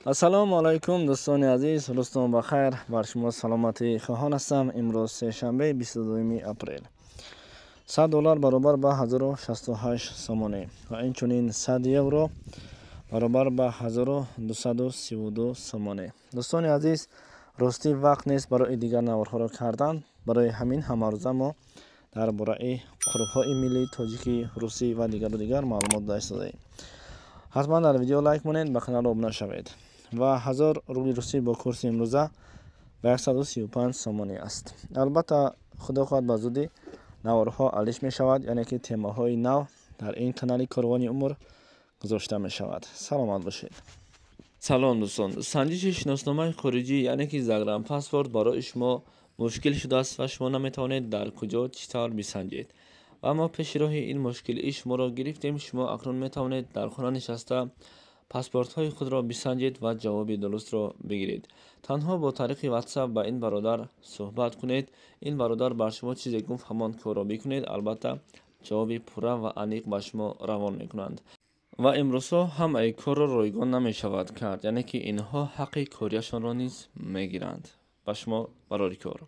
Ассалому алайкум, дӯстони азиз, рӯзтон ба хайр, бар шумо саломатӣ хоҳон ҳастам. Имрӯз сешанбе, 22 апрел. 100 доллар баробар ба 1068 сомонӣ ва инчунин 100 евро баробар ба 1232 сомонӣ. Дӯстони азиз, ростӣ вақт нест барои дигар наворҳоро кардан. Барои ҳамин ҳамарӯза мо дар бораи қурбҳои миллии тоҷикӣ, русӣ ва дигару дигар маълумот дода истодаем. Ҳатман дар видео лайк монед, ба канал обуна шавед. Ва 1000 рубли русӣ бо курси имрӯза ба 135 сомонӣ аст. Албатта, худо хоҳад, ба зудӣ наворҳо алиш мешавад, яъне ки темаҳои нав дар ин канали Корвони умр гузошта мешавад. Саломат бошед. Салом, дӯстон. Санҷиши шиносномаи хориҷӣ, яъне ки загранпаспорт, барои шумо мушкил шудааст ва шумо наметавонед дар куҷо, чӣ тавр бисанҷед. Ва мо пеши роҳи ин мушкилии шуморо гирифтем. Шумо акнун метавонед дар хона нишаста паспортҳои худро бисанҷед ва ҷавоби дурустро бигиред. Танҳо бо тариқи WhatsApp ба ин бародар суҳбат кунед. Ин бародар бар шумо чизе гуфт, ҳамон корро бикунед. Албатта, ҷавоби пурра ва аниқ ба шумо равон мекунанд. Ва имрӯзҳо ҳамаи корро ройгон намешавад кард, яъне ки инҳо ҳаққи кориашонро низ мегиранд. Ба шумо барори кор.